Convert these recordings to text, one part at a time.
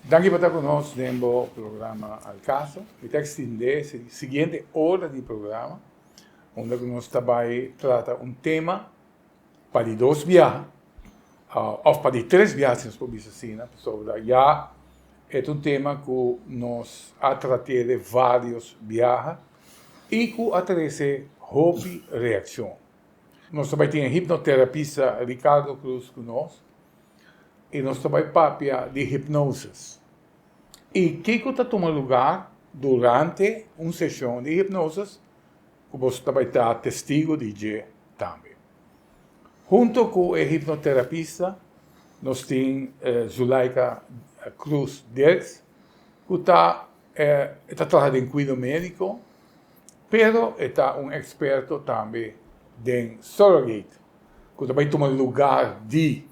Danki pa ta ku nos den bo programa Al Caso. Mi ta ekstendé siguiente ora di programa unda ku nos ta bai trata un tema pa di dos biaha òf pa di tres biaha si nos por bisa asina pasobra ya e ta un tema ku nos a trat'é de vários biaha i ku a trese hopi reakshon. Nos ta bai tin e hipnoterapista Ricardo Cruz ku nos. I nos ta bai papia di hipnosis. I kiko ta tuma lugar durante un seshon di hipnosis ku boso ta bai ta testigo di dje tambe. Hunto ku e hipnoterapista nos tin Zulaika Cruz Dirks ku ta e ta traha den kuido mediko pero e ta un eksperto tambe den surrogate. Ku ta bai tuma lugar di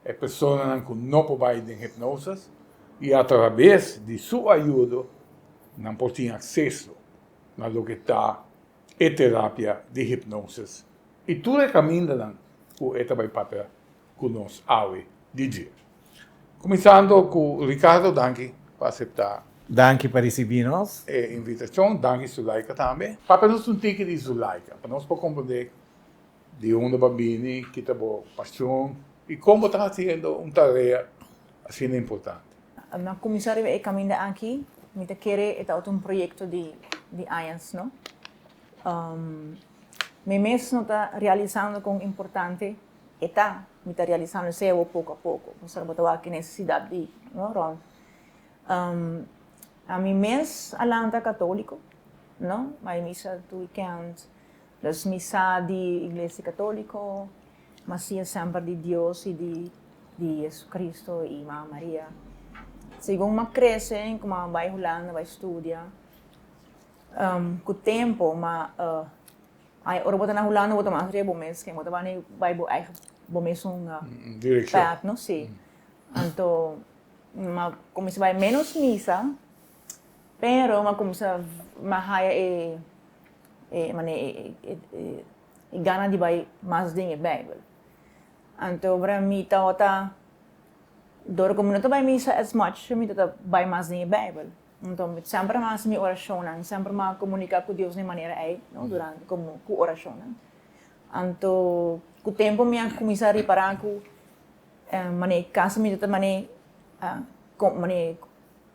e personanan ku no por bai den hipnosis i atrabes di su ayudo nan por tin akseso na loke ta e terapia di hipnosis i tur e kamindanan ku e ta bai papia ku nos awe di dje. Kuminsando ku Ricardo, danki pa aseptá. Danki pa risibí nos. E invitashon. Danki Zulaika tambe. Papia nos un tiki di Zulaika pa nos por komprendé Di unda bo a bini, ki ta bo pasion i kon bo ta hasiendo un tarea asina importante? Mi a kuminsá riba e kaminda aki, mi ta kere e tabata un proyekto di di añas no. Mi mes no ta realisando kon importante e ta, mi ta realisando esei awor poko a poko, pasobra bo ta wak e nesesidat di no rònt. Ami mes a lanta katoliko no, bai misa tur wikènt. Dus mi sa di Iglesia Católico, m'a siña semper di Dios y di di Jesucristo y Mama Maria. Segun m'a crece, cu m'a bay Hulanda bay studia, cu tempo m'a ay ora bo ta na Hulanda bo ta mas riba bo mes, ken bo ta bay bo eigen bo mesun path no, si. Anto m'a cuminsa bay menos misa, pero m'a cuminsa m'a haya e. E mane e gana di bai mas den e Bijbel. Anto ora mi tabata, dor ku mi no ta bai misa as much, mi ta bai mas den e Bijbel. Anto mi semper a hasi mi orashonnan, semper mi a komuniká ku Dios den e manera ei, no, durante komo ku orashonnan. Anto ku tempu mi a kuminsá ripará ku mane kasi mi ta mane mane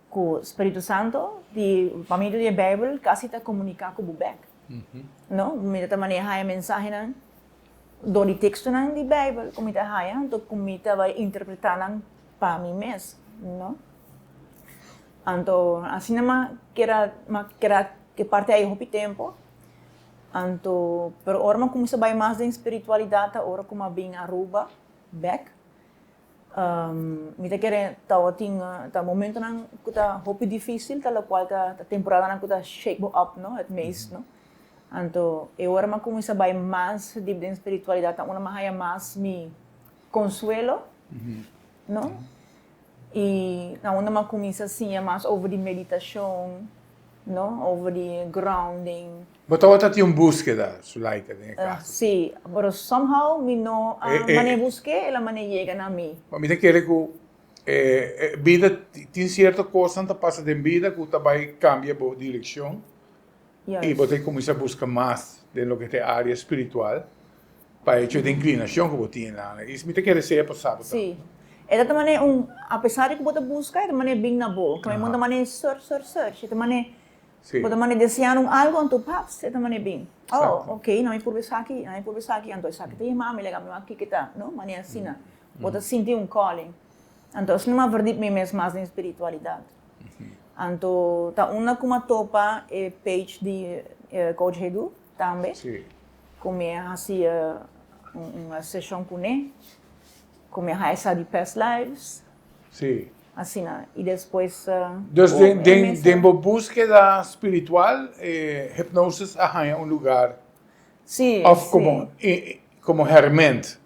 Ku Spiritu Santo di pa medio di e Bijbel kasi ta komuniká ku bo bèk. No? Mi ta ta manera haña mensahenan dor di tekstonan di Bijbel ku mi ta haña, anto ku mi ta bai interpretá nan pa mi mes, no? Anto asina m'a keda m'a keda e parti ei hopi tempu. Anto pero ora m'a kuminsá bai mas den spiritualidat ta ora ku m'a bin Aruba bèk. Mi ta kere tabatin ta momentonan ku ta hopi difísil, ta lokual ta temporadanan ku ta shake bo up no, het meest no. Anto e ora mi a kuminsá bai mas dip den spiritualidat ta unda mi a haña mas mi konsuelo no, i na unda mi a kuminsá siña mas over di meditashon no, over di grounding. Bo tabata tin un búskeda, Zulaika, den e kaso? Sí, pero somehow mi no a manera busk'é, el a manera yega na mi. Ma mi ta kere ku e bida, tin sierto kosnan ta pasa den bida ku ta bai kambia bo direkshon i bo ta kuminsá buska mas den loke ta e área spiritual pa hecho di inklinashon ku bo tin nan. I mi ta kere esei a pasa bo tambe. Sí. E ta manera un, apesar di ku bo ta buska, e ta manera bin na bo. Kamba bo ta manera search, search, search. E ta manera Bo ta manda deseá un algu anto paps e ta manda bin. Oh, ok, nan mi purba esaki, nan mi purba esaki, anto esaki ta yama mi, laga mi wak kiko ta, no? Manera asina. Bo ta sinti un calling. Anto asina mi a verdiep mi mes mas den spiritualidad. Anto ta unda ku mi a topa e page di Coach Hedu tambe, ku mi a hasi un seshon kuné, ku mi a haña sa di past lives. Asina, y despues. Dus den, den, den bo búskeda spiritual, e hipnosis a haña un lugar. Sí, Of como, como herment,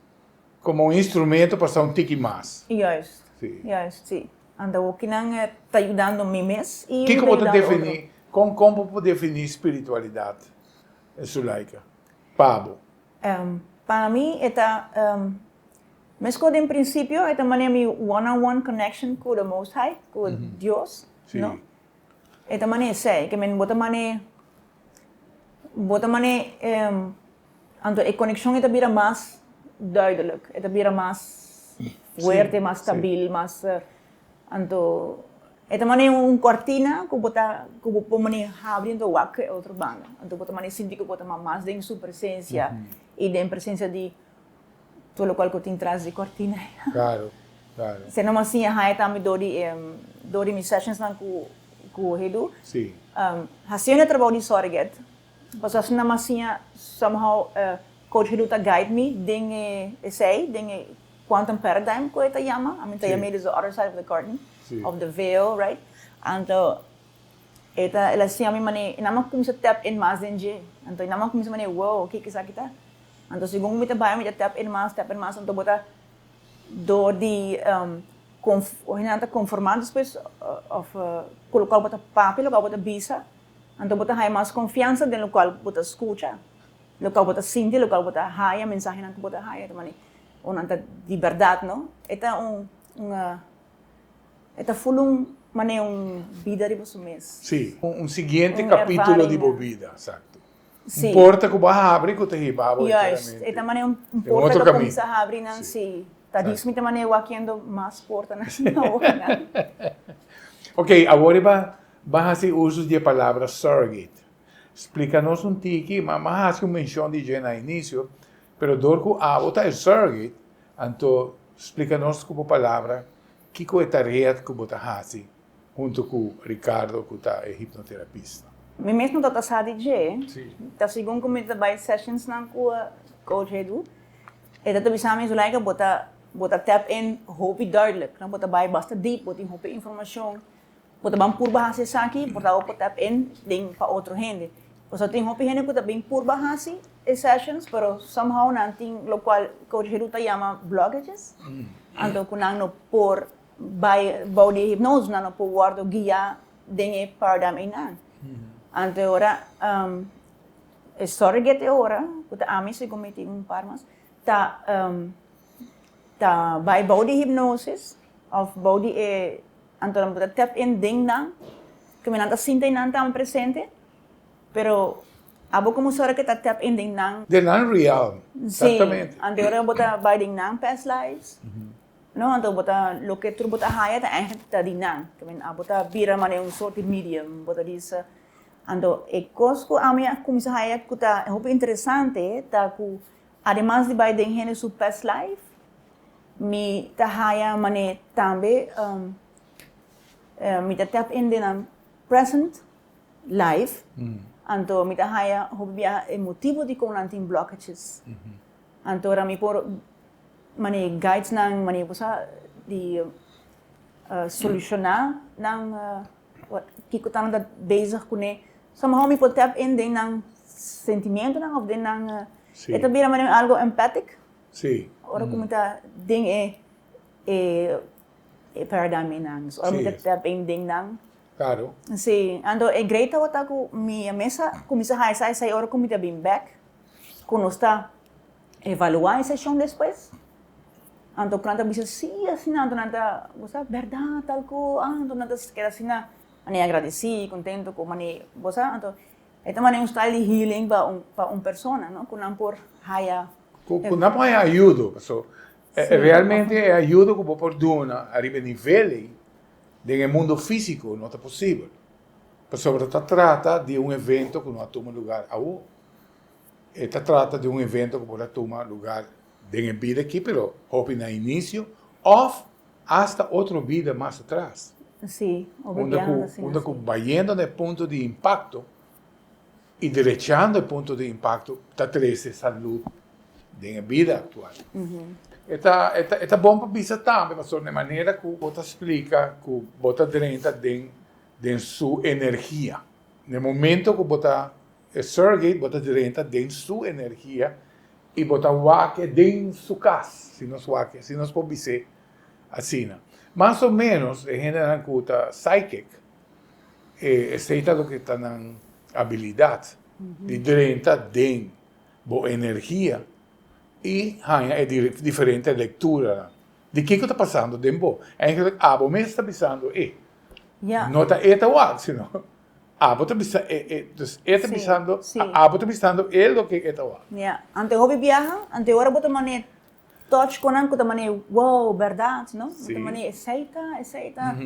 como un instrumento pa sa un tiki mas. Juist. Sí. Juist, sí. Anto awokinan e ta yudando mi mes y mi Kiko ta bo ta yudando otro. defini, kon, kon bo por defini spiritualidad, Zulaika, pa bo? Pa mi e ta. Meskos den prinsipio e ta manera mi one on one connection ku the Most High, ku Dios, no? E ta manera esei, ke men bo ta mane, bo ta mane, anto e konekshon e ta bira mas duidelijk, e ta bira mas fuerte, mas stabil, mas, anto e ta mane un kortina ku bo ta, ku bo por mane habri anto wak e otro banda, anto bo ta mane sinti ku bo ta mas den su presensia i den presensia di Tur lokual ku tin tras di kortina. Klaro, klaro. Se no mas siña haña tambe dor di e dor di mi sessionsnan ku ku Hedu. Si. Hasiendo e trabou di surrogate, pasobra asina mas siña somehow coach Hedu ta guide mi den e esei, den e quantum paradigm ku e ta yama. I mean ta yama e the other side of the curtain, of the veil, right? Anto e ta el a siña mi manera, i nan a kuminsá tap in mas den dje. Anto nan a kuminsá manera, wow, kiko esaki ta? Anto segun mi ta bai mi ta tap in mas, tap in mas, anto bo ta door di nan ta konformá despues òf ku lokual bo ta papia, lokual bo ta bisa, anto bo ta haña mas konfiansa den lokual bo ta skucha, lokual bo ta sinti, lokual bo ta haña, mensahenan ku bo ta haña ta manera o nan ta di bèrdat no. E ta un un e ta ful un manera un bida riba su mes. Sí, un siguiente kapítulo di bo bida, eksakto. Un porta ku bo a habri ku ta hiba bo Juist, e ta manera un porta ku kuminsá habri nan si. Ta dis mi ta manera wakiendo mas portanan awokinan. Ok, awor e ba hasi uso di e palabra surrogate. Splika nos un tiki, ma m'a hasi un menshon di dje na inisio, pero dor ku abo ta e surrogate, anto splika nos ku bo palabra kiko e tarea ku bo ta hasi Hunto cu Ricardo cu ta e hipnoterapista. Mi mes no ta sa di dje. Ta segun cu mi ta bay sessionsnan cu coach Edu, e ta ta bisa mi, Zulaika, bo ta bo ta tap in hopi duidelijk, no? Bo ta bay basta diep, bo tin hopi informacion, bo ta ban purba haci esaki, por ta bo por tap in den pa otro hende. Pasobra tin hopi hende cu ta bin purba haci e sessions, pero somehow nan tin locual coach Edu ta yama blockages, anto cu nan no por Bai bou di e hipnose nan no por wordo guia den e paradigm einan. Anto e ora e surrogate e ora ku ta ami segun mi tin un par mas ta ta bai bou di hipnosis of bou di e anto nan bo ta tap in den nan ku mi nan ta sinti einan tambe presente pero abo komo surrogate ta tap in den nan. Den nan realm, exactamente. Si, anto e ora bo ta bai den nan past lives. No, anto bo ta, loke tur bo ta haya ta eigenlijk ta di nan. Ke men abo ta bira manera un soort di medium, bo ta bisa. Anto e kos ku ami a kuminsá haya ku ta hopi interesante ta ku ademas di bai den hende su past life, mi ta haya manera tambe mi ta tap in den nan present life, anto mi ta haya hopi biaha e motibo dikon nan tin blockages. Anto ora mi por Mane guides nan, mane bo sa di soluciona nan kico ta nan ta bezig cune. Somehow mi por tap in den nan sentimientonan of den nan, e ta bira mane algo empathic. Ora cu mi ta den e e paradigm einan. So ora mi ta tap in den nan. Claro. Si, anto e great tabata cu mi mes a cuminsa haya esai ora cu mi ta bin bek cu nos ta Evaluá e seshon despues. Anto ku nan ta bisa sí asina, anto nan ta bo sa bèrdat tal ku, ah anto nan ta keda asina manera agradesí, kontento ku manera bo sa, anto e ta manera un style di healing pa un pa un persona no ku nan por haya. Ku ku nan por haya ayudo, paso realmente e ayudo ku bo por duna ariba e nivel ei den e mundo físiko no ta posibel, pasobra ta trata di un evento ku no a tuma lugar awo. E ta trata di un evento ku por a tuma lugar den e bida aki, pero hopi na inisio òf asta otro bida mas atras. Sí, hopi Unda ku, unda ku bayendo na e punto di impakto i derechando e punto di impakto ta trese salud den e bida aktual. E ta, e ta, e ta bon pa bisa tambe pasobra na e manera ku bo ta splika ku bo ta drenta den, den su energia. Na e momento ku bo ta E surrogate bo ta drenta den su energia y bo ta wak-e den su cas, si nos wak-e, si nos por bis'é asina. Mas o menos e hendenan cu ta psychic, e esey ta loke ta nan habilidad, di drenta den bo energia. I haña e diferente lekturanan di kiko ta pasando den bo. Eigenlijk abo mes ta bisando e. No ta e ta wak, sino abo ta bisa e, e. Dus e ta bisando, abo ta bisando e loke e ta wak. Ya. Ante hopi biaha, ante ora bo ta mane touch ku nan ku ta mane wow, bèrdat, no? Bo ta mane esei ta, esei ta.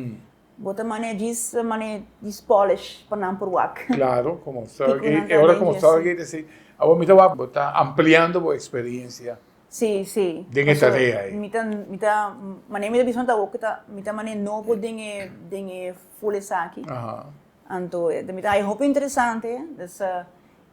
Bo ta mane djis mane djis polish pa nan por wak. Claro, como surrogate, e ora como surrogate esey, awor mi ta wak bo ta ampliando bo experiencia. Sí, sí. Den e tarea ey. Mi ta, mi ta, mane mi ta bisa ta awor ta, mi ta mane nobo den e, den e full esaki. Anto mi ta haya hopi interesante, dus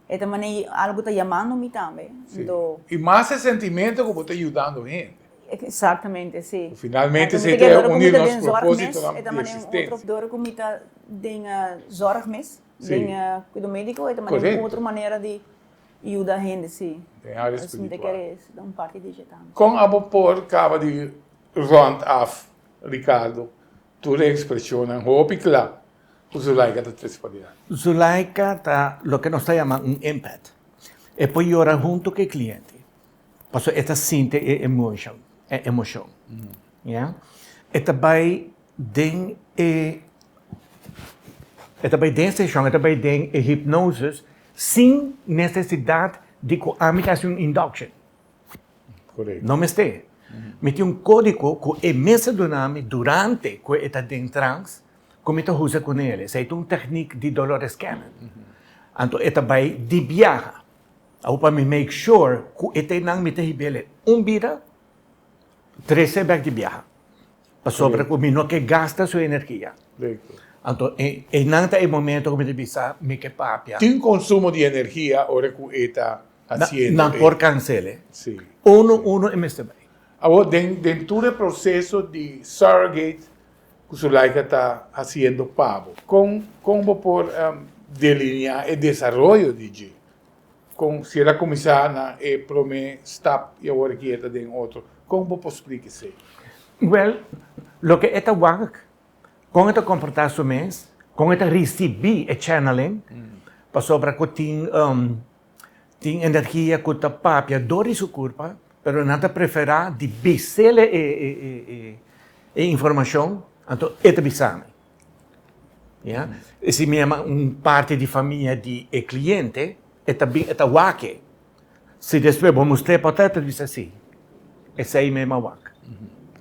e ta mane algo ta yamando mi tambe. Anto. Y mas e sentimento cu bo ta yudando hende. Exactamente, sí. Finalmente esei ta un di nos propósitonan di existencia. Dor cu mi ta den zorg mes, den cuido medico, e ta manera un otro manera di yuda hende, sí. Den área espiritual. Mi ta kere ta un parti di dje tambe. Con abo por caba di rond af, Ricardo, tur e expresionnan hopi cla cu Zulaika ta trece padilanti? Zulaika ta loke nos ta yama un empath. E por yora hunto cu e cliente. Pasobra e ta sinti e emotion, e emocion. Ya. E ta bai den e, e ta bai den seshon, e ta bai den e hypnosis sin necesidad di cu ami ta haci un induction. Correcto. No mester. Mi tin un codigo cu e mes a duna mi durante cu e ta den trans, cu mi ta usa cu nel. Esey ta un techniek di Dolores Cannon. Anto e ta bai di biaha. Awor pa mi make sure ku e ta einan mi ta hib'el un bida trese bek di biaha. Pasobra ku mi no ke gasta su energia. Anto einan ta e momento ku mi ta bisa mi ke papia. Tin konsumo di energia ora ku e ta hasiendo e. Nan por kansel'e. Uno uno e mester bai. Awor den tur e proseso di surrogate ku Zulaika ta hasiendo pa bo, kon kon bo por delineá e desaroyo di dje? Kon si el a kuminsá na e promé stap i awor aki e ta den otro, kon bo por splika esei? Wèl, loke e ta wak, kon e ta komportá su mes, kon e ta risibí e channeling, pasobra ku tin tin energia ku ta papia dor di su kurpa, pero nan ta preferá di bis'el e informashon, anto e ta bisa mi. Ya. E si mi yama un parti di famia di e cliente, e ta bin, e ta wak e. Si despues bo mustr'é pa otro, e ta bisa si, esei mi a wak.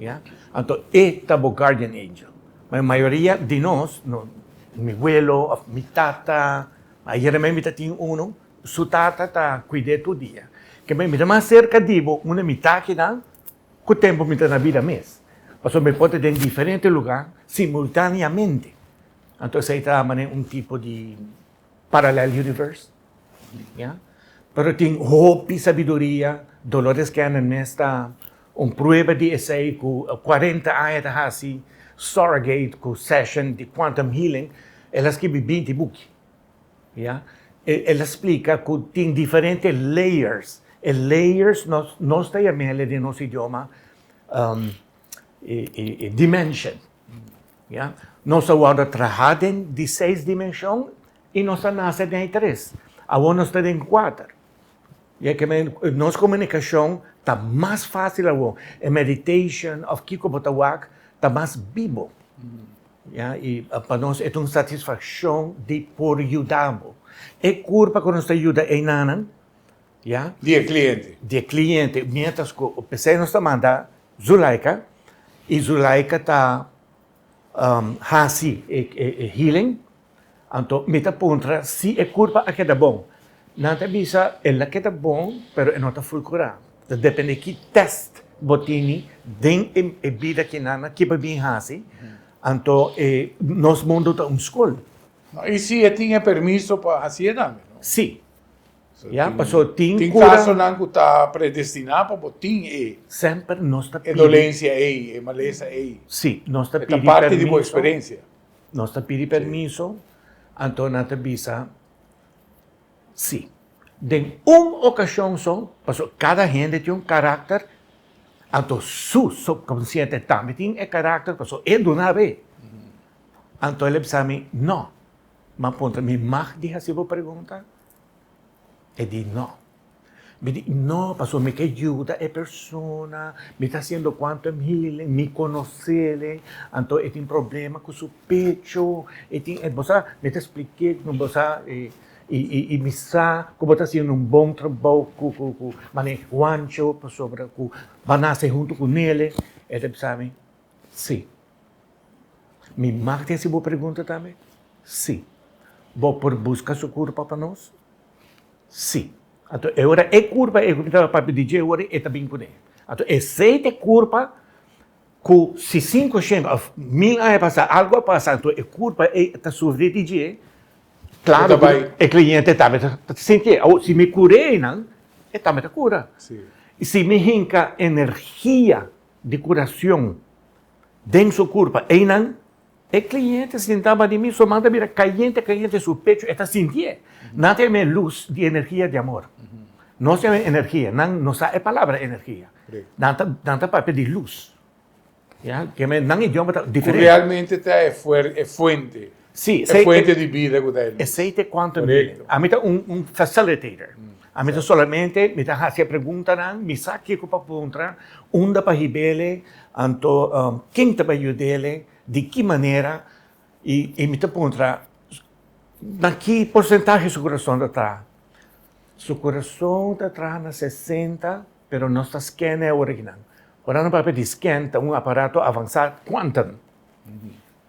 Ya. Anto e ta bo guardian angel. Ma mayoria di nos, no, mi welo of mi tata, ayera mi ta tin uno, su tata ta kuid'é tur dia. Ke mi ta mas serka di bo, unda mi ta akinan, Ku tempu mi ta na bida mes, pasobra mi por ta den diferente lugá simultáneamente. Anto esei ta manera un tipo di parallel universe, ya. Pero tin hopi sabiduria, Dolores Cannon mes ta un prueba di esei ku kuarenta aña ta hasi surrogate ku session di quantum healing, el a skibi binti buki. Ya. El a splica cu tin diferente layers. E layers nos nos ta yam'el den nos idioma e dimension. Ya. Nos a wordo traha den di seis dimension y nos a nace den e tres. Awor nos ta den cuater. Ya ke men nos comunicacion ta mas facil awor. E meditation of kico bo ta wak ta mas bibo. Ya, i pa nos e ta un satisfakshon di por yuda bo. E kurpa ku nos ta yuda einanan, ya. Di e kliente. Di e kliente, miéntras ku p'esei nos ta manda Zulaika, i Zulaika ta hasi e healing, anto mi ta puntra si e kurpa a keda bon. Nan ta bisa el a keda bon, pero e no ta ful kurá. Ta depende ki test bo tini den e bida kinan ki bo bin hasi. Anto e nos mundu ta un skol. No, i si e tin e permiso pa hasié tambe, no? Si. Ya, pasobra tin Tin kura. kasonan ku ta predestiná pa bo tin e. Semper nos ta E pidi. dolensia ei, e malesa ei. Si, nos ta E ta pidi parti di bo permiso. eksperensia. Nos ta pidi permiso, anto nan ta bisa. Sí. Den un okashon so, pasobra kada hende tin un karakter, anto su subkonsiente tambe tin e karakter, pasobra e duna be. Anto el a bisa mi, No. Mi a puntra, Mi mag di hasi bo pregunta? E di, No. Mi di, no, pasobra mi ke yuda e persona, mi ta hasiendo quantum healing, mi konosele, anto e tin problema ku su pecho, e tin, bo sa, mi ta splik'é, bo sa, i i mi sa ku bo ta hasiendo un bon trabou ku ku ku mane Juancho, pasobra ku bo a nase huntu ku nele, e ta bisa mi, si. Mi mag ta hasi bo pregunta tambe? Si. Bo por buska su kurpa pa nos? Si. Anto e ora e kurpa ei ku mi tabata papia di dje ora e ta bin kuné. Anto esei ta e kurpa ku si sinku shen òf mil aña pasá algu a pasa anto e kurpa ei ta sufri di dje, klaro ku e kliente tambe ta sintié. Awor si mi kur'é einan e tambe ta kura. I si mi hinka energia di kuracion den su kurpa einan, E cliente sinta di mi, su man ta bira cayente cayente su pecho, e ta sintié. Nan ta yama e luz di energia di amor. Nos ta yama energia, nan no sa e palabra energia. Nan ta nan ta papia di luz. Ya, ke men nan idioma ta diferente. Ku realmente ta e e fuente. Si, e fuente di bida ku ta e luz. Esei ta e quantum healing. Ami ta un un facilitator. Ami ta solamente mi ta hasi e preguntanan, mi sa kiko pa puntra, unda pa hib'ele, anto ken ta bai yud'ele. Di ki manera i i mi ta puntra na ki porsentahe su kurason ta traha. Su kurason ta traha na 60 pero nos ta scan e awor akinan. Ora nan papia di scan ta un aparato avansá quantum.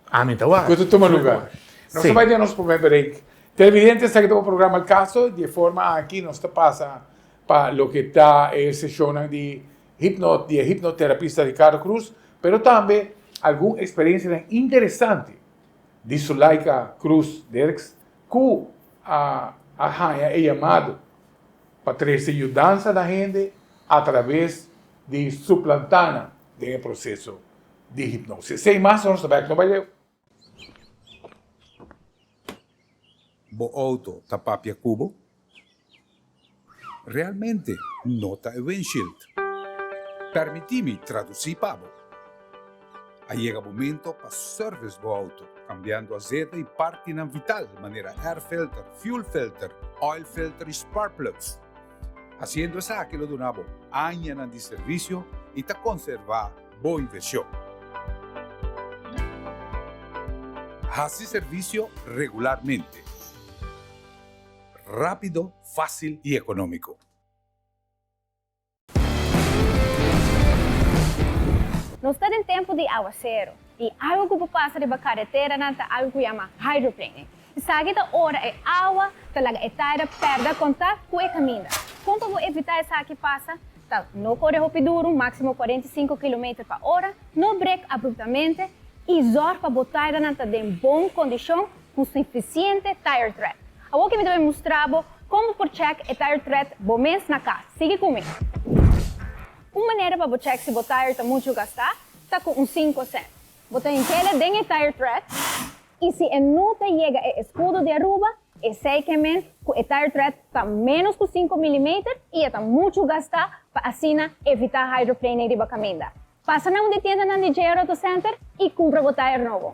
Ami ta wak. Ku ta tuma lugar. Nos ta bai den nos promé break. Televidente esaki ta bo programa Al Caso. Di e forma aki nos ta pasa pa loke ta e seshonnan di hipno di e hipnoterapista Ricardo Cruz, pero tambe algun experiencianan interesante di Sulaika Cruz Dirks cu a a haña e yamado pa trece yudansa na hende a traves di suplantá nan den e proceso di hipnosis. Esey mas nos ta bek no bai leu. Bo auto ta papia cu bo? Realmente no ta e windshield. Permití mi traducí pa bo. A yega momento pa service bo auto, cambiando azeta y partinan vital manera air filter, fuel filter, oil filter y spark plugs. Haciendo esaki lo duna bo añanan di servicio y ta conserva bo inversion. Haci servicio regularmente. Rápido, fácil y económico. Nos ta den tempu di awaseru i algu ku por pasa riba kareteranan ta algu ku yama hydroplaning. Esaki ta ora e awa ta laga e taira pèrdè kontak ku e kaminda. Kon pa bo evitá esaki pasa ta no kore hopi duru, máksimo 45 kilometer pa ora, no brek abruptamente i zòrg pa bo tairanan ta den bon kondishon ku sufisiente tire tread. Awor ki mi ta bai mustra bo kon bo por chèk e tire tread bo mes na kas. Sigui ku mi! Un manera pa bo chèk si bo tire ta muchu gastá ta ku un sinku sènt. Bo ta hink'ele den e tire tread i si e no ta yega e eskudo di Aruba, esei ke men ku e tire tread ta ménos ku sinku milimeter i e ta muchu gastá pa asina evitá hydroplaning riba kaminda. Pasa na un di tiendanan di JR Auto Center i kumpra bo tire nobo.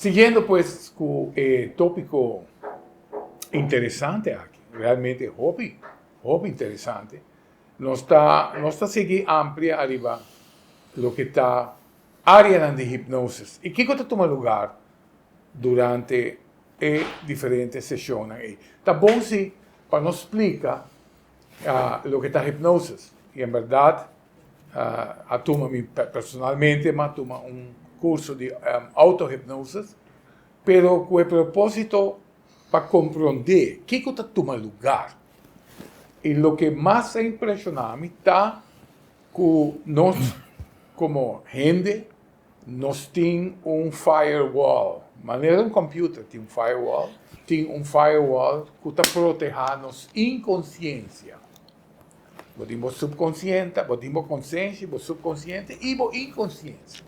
Siguiendo pues ku e tópiko interesante aki, realmente hopi, hopi interesante, nos ta nos ta sigui amplia ariba loke ta áreanan di hipnosis i kiko ta tuma lugar durante e diferente seshonnan ei. Ta bon si pa nos splika loke ta hipnosis i en bèrdat a tuma mi personalmente mi a tuma un kurso di autohipnosis pero ku e propósito pa komprondé kiko ta tuma lugar i loke mas a impreshoná mi ta ku nos komo hende nos tin un firewall manera un computer tin un firewall tin un firewall ku ta protehá nos inkonsiensia. Bo tin bo subkonsiente, bo tin bo konsensia, bo subkonsiente i bo inkonsiensia.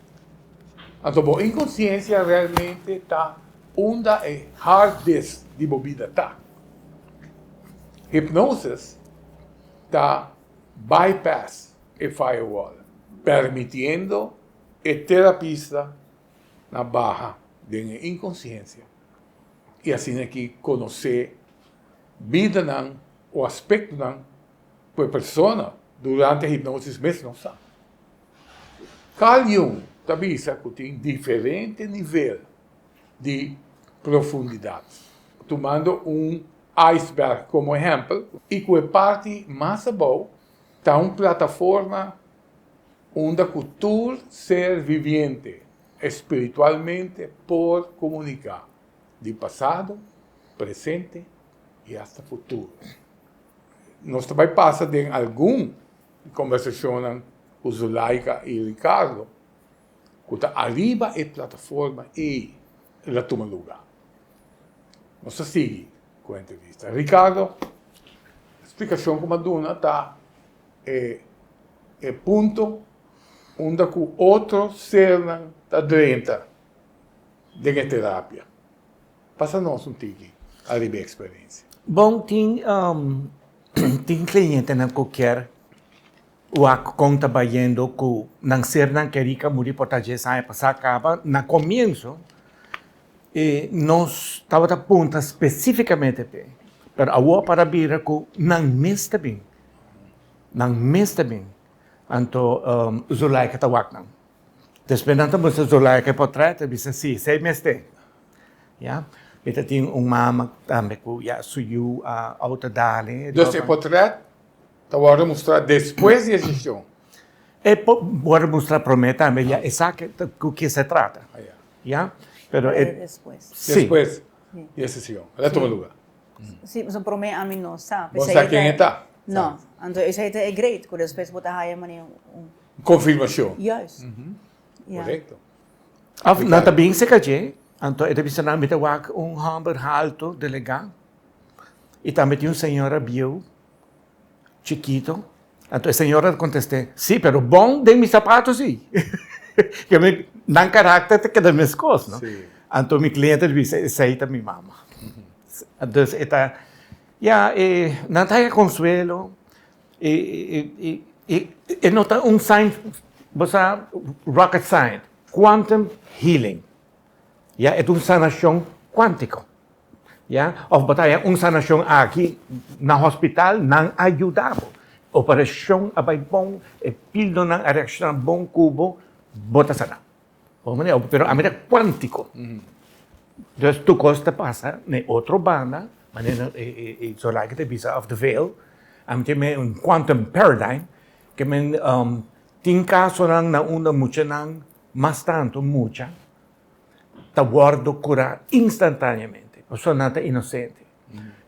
Anto bo inkonsiensia realmente ta unda e hard disk di bo bida ta. Hipnosis ta bypass e firewall, permitiendo e terapista na baha den e inkonsiensia i asina ki konosé bidanan o aspektonan ku e persona durante hipnosis mes no sa. Carl Jung ta bisa ku tin diferente nivel di profundidat, tumando un iceberg komo ehèmpel, i ku e parti mas abou ta un plataforma unda ku tur ser viviente espiritualmente por komuniká di pasado, presente i hasta futuro. Nos ta bai pasa den algun kombersashonnan ku Zulaika i Ricardo ku ta ariba e plataforma ei la tuma luga. Nos ta sigui ku e entrevista. Ricardo, splikashon ku mi a duna ta e e punto unda ku otro sernan ta drenta den e terapia. Pasa nos un tiki ariba e eksperensia. Bon, tin tin klientenan ku kier wak kon ta bayendo ku nan sernan kerí ka muri por ta djes aña pasá kaba. Na komienso e nos tabata puntra spesífikamente p'e, pero awor a para bira ku nan mes ta bin, nan mes ta bin. Anto Zulaika ta wak nan. Despues nan ta mustra Zulaika e portret, e bisa si, esei mester. Ya, mi ta tin un mama tambe ku ya su yu a outa dale. Dus e portret ta wòrdu mustra despues di e seshon? E por wòrdu mustra promé tambe, ya e sa ku ke se trata. Ya, pero e. Despues. Si. Despues di e seshon, el a tuma luga. Si, pasobra promé ami no sa. Bo sa ken e ta? No, anto esei ta e great, ku despues bo ta haya manera un. Konfirmashon. Juist. Korekto. Of nan ta bin serka dje, anto e ta bisa nan, mi ta wak un hòmber haltu, delegá, i tambe tin un señora bieu, chikito. Anto e señora ta kontest'é, Sí, pero bon den mi sapato sí. Ke mi, nan karakter ta keda meskos, no? Anto mi kliente ta bisa, Esei ta mi mama. Dus e ta, ya, e nan ta haña konsuelo, E e no ta un science, bo sa, rocket science, quantum healing. Ya, e ta un sanashon kuántiko. Ya, òf bo ta haña un sanashon aki na hospital, nan a yuda bo. Operashon a bai bon, e pildonan a reakshoná bon ku bo, bo ta sana. Bo manera, pero ami ta kuántiko. Dus tur kos ta pasa na e otro banda, manera e Zolaika ta bisa of the veil, ami ta mira un quantum paradigm, ke men tin kasonan na unda muchanan mas tantu mucha ta wòrdu kurá instantáneamente, pasobra nan ta inosente.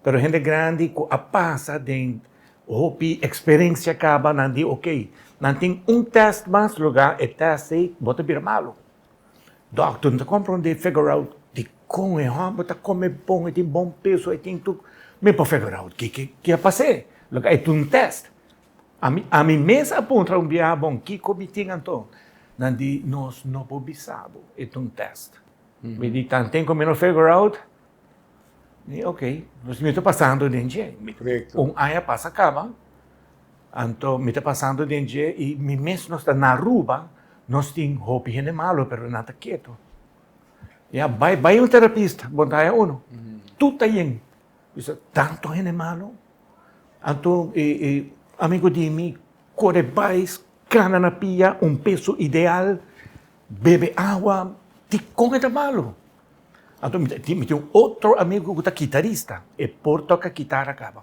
Pero hende grandi ku a pasa den hopi eksperensia kaba nan di oke, nan tin un tèst mas lugá e tèst ei bo ta bira malu. Dòkter no ta komprondé figure out dikon e hòmber ta kome bon, e tin bon peso, e tin tur, mi por figure out kiko ki a pas'é, lugá e tin un tèst. Ami ami mes a puntra un biaha bon kiko mi tin anto? Nan di nos no por bisa bo, e ta un tèst. Mi di tanten ku mi no figure out. Mi ok, dus mi ta pasando den dje. Correcto. Un aña pasa caba, anto mi ta pasando den dje y mi mes nos ta na Aruba, nos tin hopi hende malo pero nan ta keto. Ya, bai bai un terapista, bo ta haya uno. Tur ta yen. Bisa, tanto hende malo? Anto e e amigo di mi kore bai kana na pia, un peso ideal, bebe awa, dikon e ta malo? Anto mi tin mi tin un otro amigo ku ta kitarista, e por toka kitara kaba.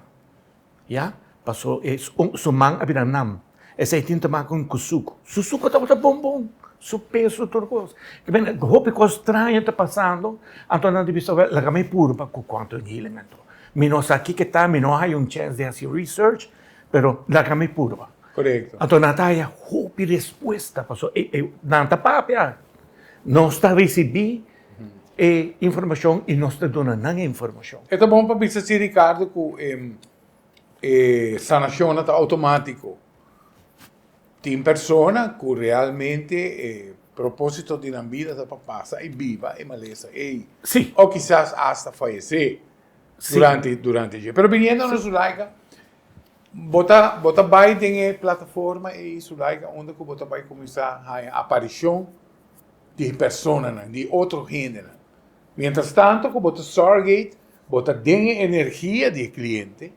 Ya, paso e su man a bira nam. Esei tin tuma ku ku suku. Su suku tabata bon bon, su peso tur kos. Ke men hopi kos straño ta pasando, anto nan ta bisa wèl laga mi purba ku quantum healing anto. Mi no sa kiko ta, mi no haya un chèns di hasi research, pero laga mi purba. Korekto. Anto nan ta haya hopi respuesta paso e e nan ta papia. Nos ta risibí e informashon i nos ta duna nan e informashon. E ta bon pa bisa si Ricardo ku e sanashonnan ta outomátiko. Tin persona ku realmente e propósito di nan bida ta pa pasa i biba e malesa ei. Sí. O kisas asta fayesé durante durante dje. Pero biniendo na Zulaika, bo ta bo ta bai den e plataforma ei Zulaika unda ku bo ta bai kuminsá haña aparishon di personanan, di otro hendenan. Mientras tanto ku bo ta surrogate, bo ta den e energia di e kliente,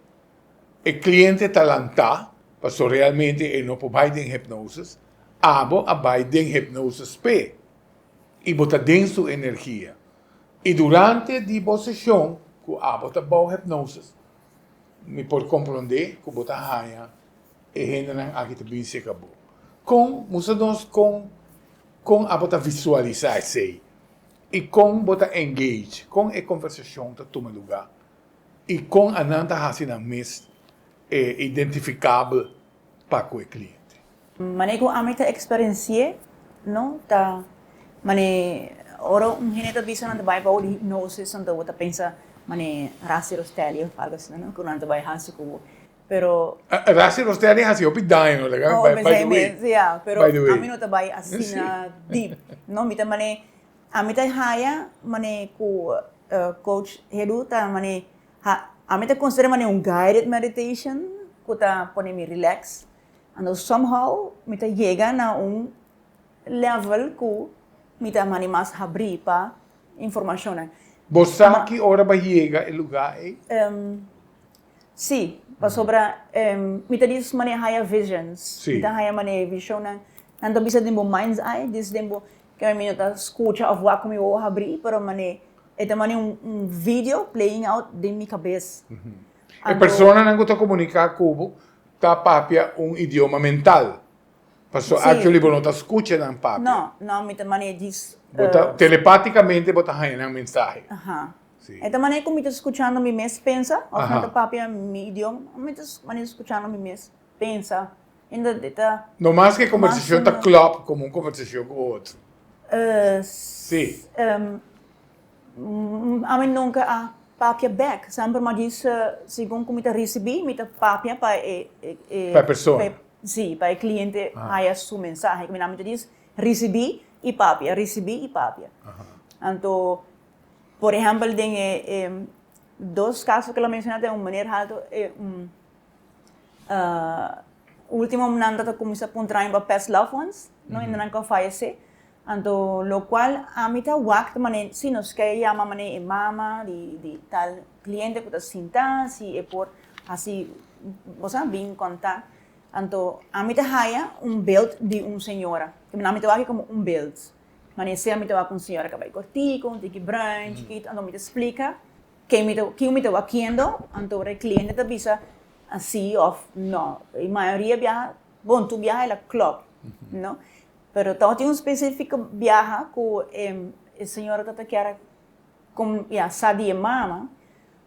e kliente ta lantá, pasobra realmente e no por bai den hipnosis, abo a bai den hipnosis p'e i bo ta den su energia. I durante di bo seshon ku abo ta bou hipnosis, mi por komprondé ku bo ta haña e hendenan aki ta bin serka bo. Kon, mustra nos kon Kon abo ta visualisá esei? I kon bo ta engage? Kon e konversashon ta tuma lugá? I kon anan ta hasi nan mes identifikabel pa ku e kliente? Manera ku ami ta eksperensi'é no ta manera ora un hende ta bisa nan ta bai bou di hipnosis anto bo ta pensa manera Rassi Rostelli òf algu asina no ku nan ta bai hasi ku bo. Pero. Rassi Rostelli hasi hopi daño, laga Oh, by pensei the way. mes, ya, pero By the way. ami no ta bai asina deep. No, mi ta mane, ami ta haya mane ku coach Hedu ta mane, ha, ami ta considera mane un guided meditation ku ta pone mi relax. Anto somehow mi ta yega na un level ku mi ta mane mas habrí pa informashonnan. Bo sa ki ora bo a yega e lugá ei? Sí, pasobra mi ta dis manera haya visions. Sí. Mi ta haya manera visionnan. Nan ta bisa den bo mind's eye, dis den bo, ke mi no ta skucha of wak ku mi wowo habrí, pero mane e ta mane un un video playing out den mi kabes. E personanan ku ta komuniká ku bo ta papia un idioma mental. Paso actually bo no ta skucha nan papia. No, no, mi ta mane djis. Bo ta telepaticamente bo ta haña nan mensahe. Aha. E ta manera ku mi ta skuchando mi mes pensa òf mi ta papia mi idioma, mi ta manera skuchando mi mes pensa. Inda e ta. No mas ku e kombersashon ta klòp komo un kombersashon ku otro. Si. Ami nunka a papia bèk. Semper mi a djis segun ku mi ta risibí mi ta papia pa e. Pa e persona. Si, pa e kliente haya su mensahe. Mi ta djis risibí i papia, risibí i papia. Anto. Por ehempel den e dos caso cu el a menciona den un meneer halto e un ultimo nan ta cuminsa puntra mi pa past loved ones no hende nan cu a fayece anto locual ami ta wak ta mane si nos ke yama mane e mama di di tal cliente cu ta sinta si e por haci bo sa bin conta anto ami ta haya un beeld di un señora ami ta wak como un beeld. Mane sea mi ta wak un señora cabei cortico, un tiki bruin, chikito, anto mi ta splica ken mi ta, kico mi ta wakiendo, anto ora e cliente ta bisa si of no. E mayoria biaha, bon tur biaha el a klop, no? Pero tabatin un specifico biaha cu e señora ta ta kier a com, ya, sa di e mama,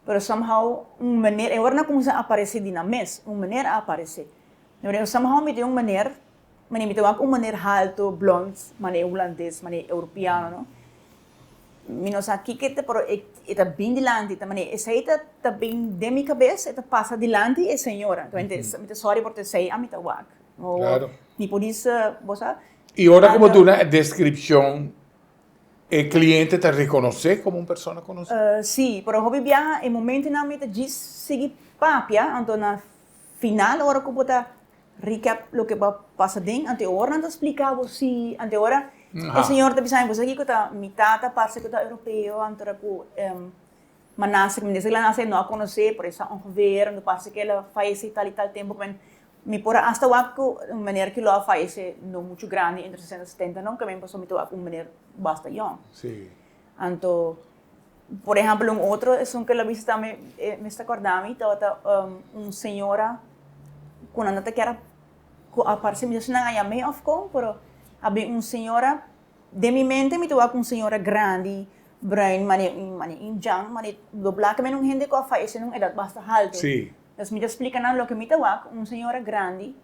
pero somehow un meneer, e ora nan a cuminsa aparece di nan mes, un meneer a aparece. Somehow mi tin un meneer Mane mi ta wak un maner halto, blond, mane hulandes, mane europeano, no. Mi no sa kiko e ta, pero e e ta bin dilanti, ta mane esei ta ta bin den mi kabes, e ta pasa dilanti e señora. Mi ta sorry por ta esei ami ta wak. Claro. Mi por bisa bo sa. I ora ku bo duna e deskripshon, e kliente ta rekonosé komo un persona konosí? Sí, pero hopi biaha e momentunan mi ta djis sigui papia, anto na final ora ku bo ta Recap loke bo a pasa den, anto e ora nan ta splica bo si, anto e ora. E señor ta bisa mi, bo sa kiko ta mi tata parse ku ta europeo, anto ta ku m'a nase, mi desde ku el a nase no a konosé, por esa ongeveer, anto parse ku el a fayesé tal i tal tempu, mi por a hasta wak ku un meneer ku lo a fayesé no muchu grandi, entre sesenta i setenta no, ke pasobra mi ta wak un meneer basta yòn. Anto, por ehèmpel un otro esun ku el a bisa tambe, mi sta kòrda mi, tabata un señora ku nan ta kier a ku a parse mi no si nan a yam'é òf kon, pero a bin un señora, den mi mente mi ta wak un señora grandi, bruin, mane mane indjan, mane doblá, ke men un hende ku a fayesé na un edat basta haltu. Entonces mi ta splika nan loke mi ta wak, un señora grandi,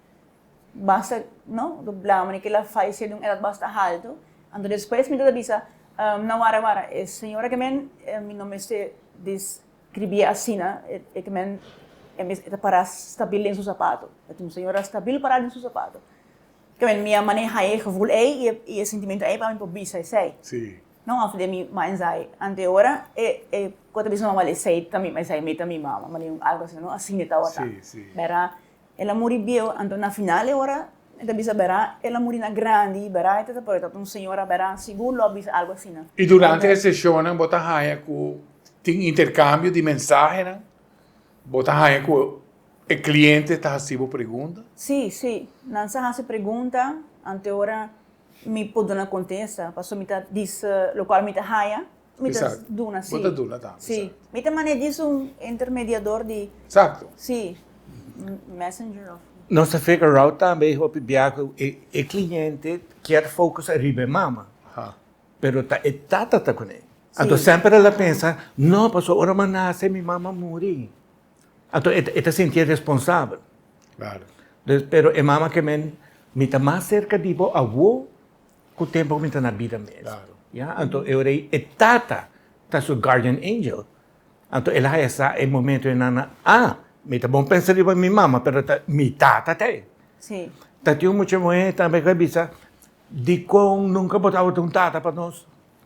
basta no, doblá, mane ke el a fayesé di un edat basta haltu. Anto despues mi ta bisa, na wara wara, e señora ke men mi no mester Scribié asina, e ke men e ta pará stabil den su sapato. E ta un señora stabil pará den su sapato. Ke men mi a maneha e gevoel ei i e sintimentu ei pa mi por bisa esei. Sí. No af den mi mind's eye. Ante ora e e ku ta bisa mama esei ta mi esei mi ta mi mama, mane un algo asina no asina e tabata. Sí, sí. Bera el a muri bieu anto na final e ora e ta bisa bera el a muri na grandi bera e ta pero e tabata un señora bera sigur lo a bisa algo asina. I durante e seshonnan bo ta haña ku tin interkambio di mensahenan? Bo ta haña ku e kliente ta hasi bo pregunta? Sí, sí. Nan sa hasi pregunta, ante ora mi por duna kontesta, pasobra mi ta bisa lokual mi ta haña, mi ta duna, sí. Bo ta duna tambe, Sí. Mi ta manera djis un intermediador di. Exacto. Sí, messenger of. Nos ta figure out tambe hopi bia ku e kliente kier focus ariba e mama. Pero ta e tata ta kuné. Anto semper el a pensa, no, pasobra ora mi a nase mi mama a muri. Anto e ta sintié responsabel. Claro. Dus, pero e mama ke men, mi ta mas serka di bo awo ku tempu ku mi ta na bida mes. Claro. Ya, anto e ora ei e tata ta su guardian angel. Anto el a haya sa e momento ei nan, ah, mi ta bon pensa riba mi mama, pero ta mi tata ta ei. Sí. Ta tin un mucha muhé tambe ku a bisa, Dikon nunka bo tabata un tata pa nos?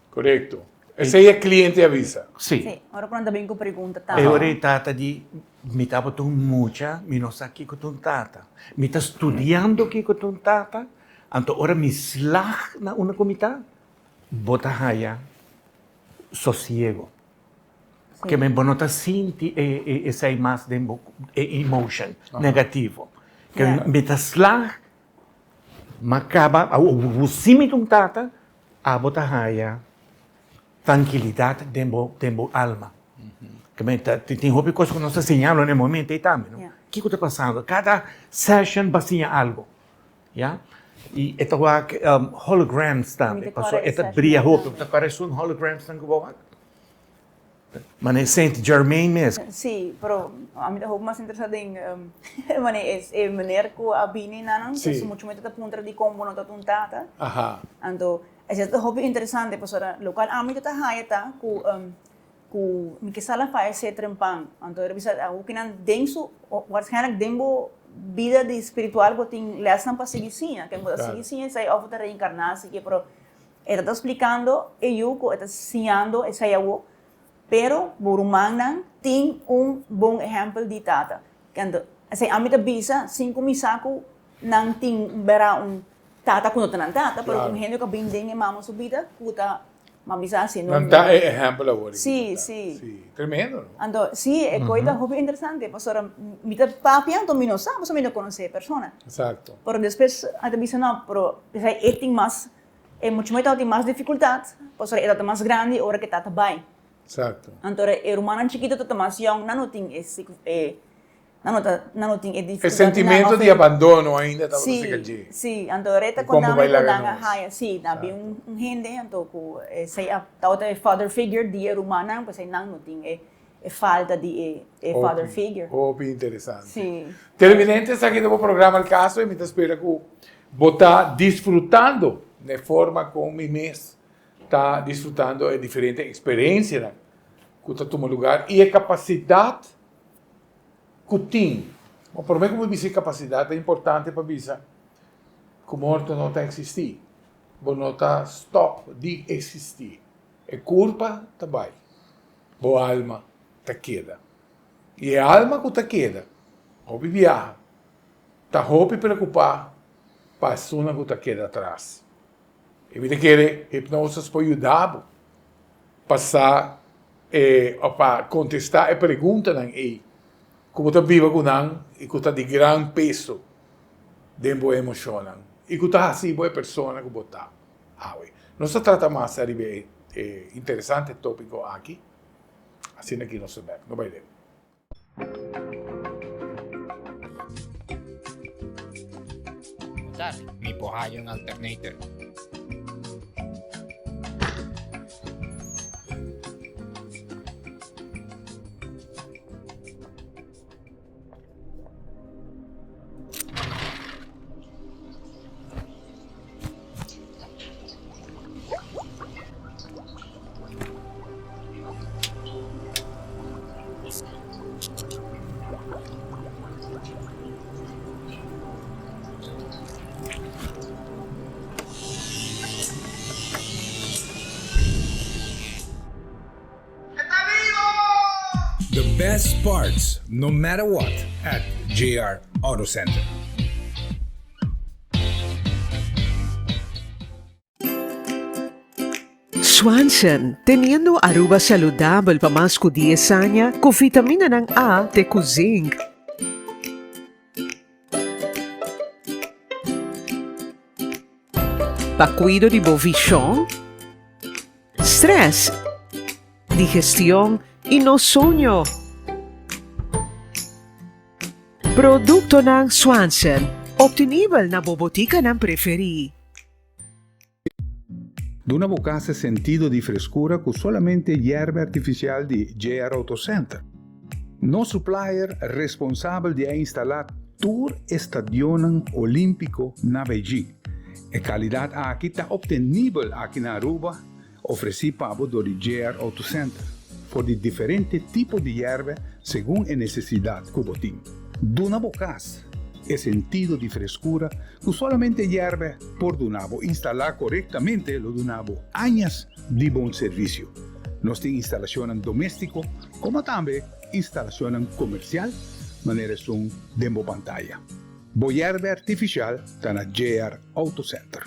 Korekto. Esei e kliente a bisa. Sí. Sí, ora ku nan ta bin ku pregunta tata. E ora e tata di, Mi tabata un mucha, mi no sa kiko ta un tata. Mi ta studiando kiko ta un tata, anto ora mi slag na unda ku mi ta, bo ta haya sosiego. Ke men bo no ta sinti e esei mas den bo, e emotion negativo. Ke mi ta slag. Ma kaba awor si mi ta un tata, abo ta haya trankilidat den bo den bo alma. Ke men ta tin hopi kos ku nos ta siñando na e momento ei tambe no. Kiko ta pasando? Kada session bo a siña algo, ya. I e ta wak holograms tambe, pasobra e ta bria hopi. Bo ta kòrda esun hologramsnan ku bo wak? Mane Saint Germain mes. Sí, pero ami ta hopi mas interesa den mane e meneer ku a bini na nan, su muchu mester ta puntra dikon bo no ta un tata. Anto esei ta hopi interesante pasobra lokual ami ta haya ta ku ku mi ke sal a fayesé trempan. Anto e ta bisa awokinan den su waarschijnlijk den bo bida di spiritual bo tin lèsnan pa sigui siña, ken bo ta sigui siña esei òf bo ta reinkarná asiki pero E ta ta splikando e yu ku e ta siñando esei awo, pero bo rumannan tin un bon ehèmpel di tata. Anto, esei ami ta bisa sin ku mi sa ku nan tin bera un tata ku no ta nan tata, pero un hende ku a bin den e mama su bida ku ta, m'a bisa asi. Nan ta e ehèmpel awor. Sí, sí. Sí, tremendo, no? Anto, sí, e koi ta hopi interesante, pasobra mi ta papia anto mi no sa, pasobra mi no konosé e persona. Exacto. Pero despues a ta bisa no, pero esei e tin mas E mucha muhé tabatin mas difikultat, pasobra e tabata mas grandi ora ku e tata bai. Exacto. Anto ora e rumannan chikitu tabata mas yòn, nan no tin e e nan no ta nan no tin e E difikultat sentimento di abandono ainda tabata seka dje. Sí, sí. Anto ora e ta Kon bo konta bai mi ku laga nan a nos? haya, sí, nan bin un un hende anto ku esei a tabata e father figure di e rumannan, p'esei nan no tin e e falta di e e father figure. Hopi interesante. Sí. Televidente esaki ta bo programa El Caso y mi ta spera cu bo ta disfrutando na e forma con mi mes ta disfrutando e diferente experiencianan cu ta tuma lugar y e capacidad cu tin. Bo prome cu mi bisa e capacidad ta importante pa bisa cu morto no ta existi. Bo no ta stop di existi. E curpa ta bay. Bo alma ta keda. I e alma ku ta keda, hopi biaha, ta hopi preokupá pa esunnan ku ta keda atras. I mi ta kere hipnosis por yuda bo pa sa e òf pa kontestá e preguntanan ei ku bo ta biba ku nan i ku ta di gran peso den bo emoshonnan i ku ta hasi bo e persona ku bo ta awe. Nos ta trata mas ariba e interesante tópiko aki. Asina ki nos ta bèk. No bai leu. Mi por haya un alternator. The best parts no matter what at JR Auto Center. Swanson, teniendo Aruba saludabel pa mas cu dies aña cu vitaminanan A te cu zinc. Pa cuido di bo vision, stress, digestion y nos soño. Productonan Swanson, obtenibel na bo boticanan preferi. Duna bo cas e sentido di frescura cu solamente yerba artificial di JR Auto Center. Nos supplier responsabel di a instala tur e stadionnan Olimpico na Beijing. E calidad aki ta obtenibel aki na Aruba, ofreci pa bo dor di JR Auto Center, for di diferente tipo di yerba segun e necesidad cu bo tin. Duna bo cas e sentido di frescura cu solamente yerba por duna bo. Instala corectamente lo duna bo añas di bon servicio. Nos tin instalacionnan domestico como tambe instalacionnan comercial manera esun den bo pantaya. Bo yerba artificial ta na JR Auto Center.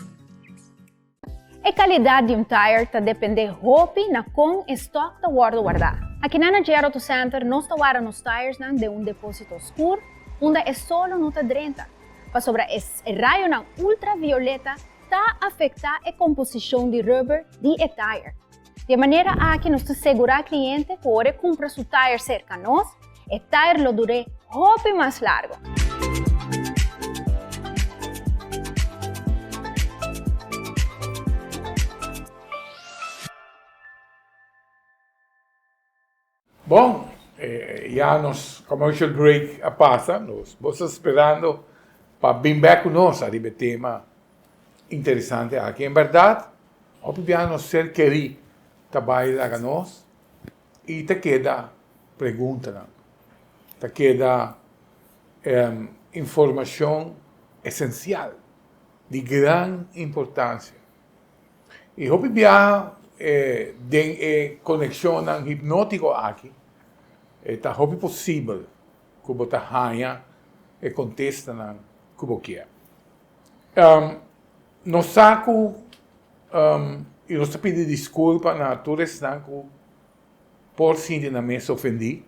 E calidad di un tire ta depende hopi na con e stock ta wordo warda. Akinan na JR Auto Center nos ta warda nos tiresnan den un deposito scur unda e solo no ta drenta, pasobra e rayonan ultravioleta ta afecta e composicion di rubber di e tire. Di e manera aki nos ta segura cliente cu ora e cumpra su tire cerca nos, e tire lo dur'é hopi mas largo. Bon, ya nos commercial break a pasa, nos bo ta sperando pa bin bek ku nos ariba e tema interesante aki. En berdad, hopi bia nos ser kerí ta bai laga nos i ta keda preguntanan, ta keda informashon esensial di gran importansia. I hopi biaha den e konekshonnan hipnótiko aki e ta hopi posibel ku bo ta haña e kontestanan ku bo kier. Nos sa ku i nos ta pidi diskulpa na tur esnan ku por sinti nan mes ofendí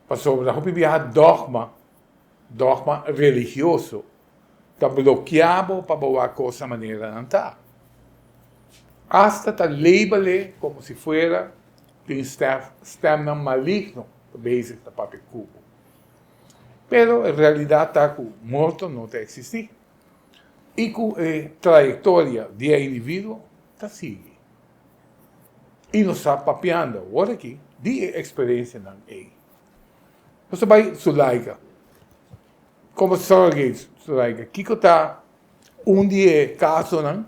pasobra hopi biaha dògma, dògma religioso ta blokia bo pa bo wak kos na manera nan ta. Asta ta label e komo si fuera tin stemnan maligno ta bezig ta papia ku bo. Pero e realidat ta ku morto no ta eksistí i ku e trayektoria di e individuo ta sigui. I nos ta papiando awor aki di e eksperensianan ei. Nos ta bai Zulaika. Como surrogates, Zulaika, kiko ta un di e casonan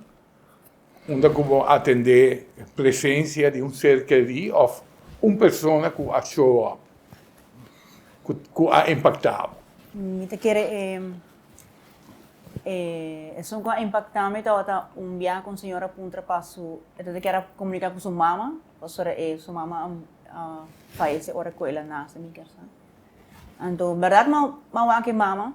unda cu bo atende presencia di un ser keri of un persona cu a show up, cu a impacta bo? Mi ta kere e e esun cu a impacta mi tabata un biaha cu un señora puntra pa su, e ta kier a comunica cu su mama, pasobra e su mama a fayece ora cu el a nace mi kier sa. Anto berdad m'a wak e mama,